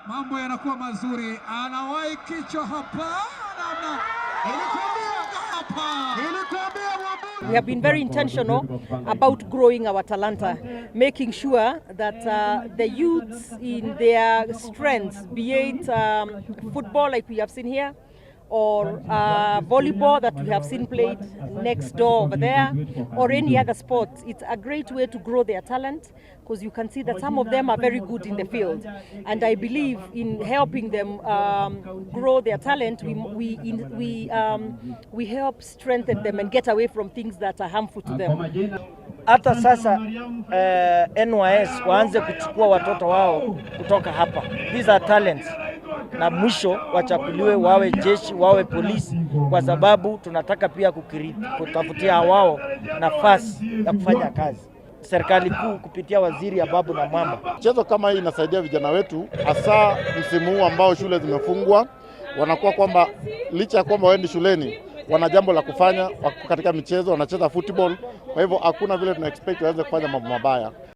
Mambo yanakuwa mazuri, anawahi kichwa hapa, namna hapa. We have been very intentional about growing our talanta, making sure that the youths in their strengths, be it football like we have seen here, or volleyball that we have seen played next door over there, or any other sport. It's a great way to grow their talent because you can see that some of them are very good in the field. And I believe in helping them grow their talent, we help strengthen them and get away from things that are harmful to them. Hata sasa NYS waanze kuchukua watoto wao kutoka hapa. These are talents, na mwisho wachaguliwe wawe jeshi, wawe polisi, kwa sababu tunataka pia kutafutia wao nafasi ya kufanya kazi. Serikali kuu kupitia waziri Ababu Namwamba. Mchezo kama hii inasaidia vijana wetu, hasa msimu huu ambao shule zimefungwa, wanakuwa kwamba licha ya kwamba waendi shuleni, wana jambo la kufanya, wako katika michezo, wanacheza football. Kwa hivyo hakuna vile tuna expect waweze kufanya mambo mabaya.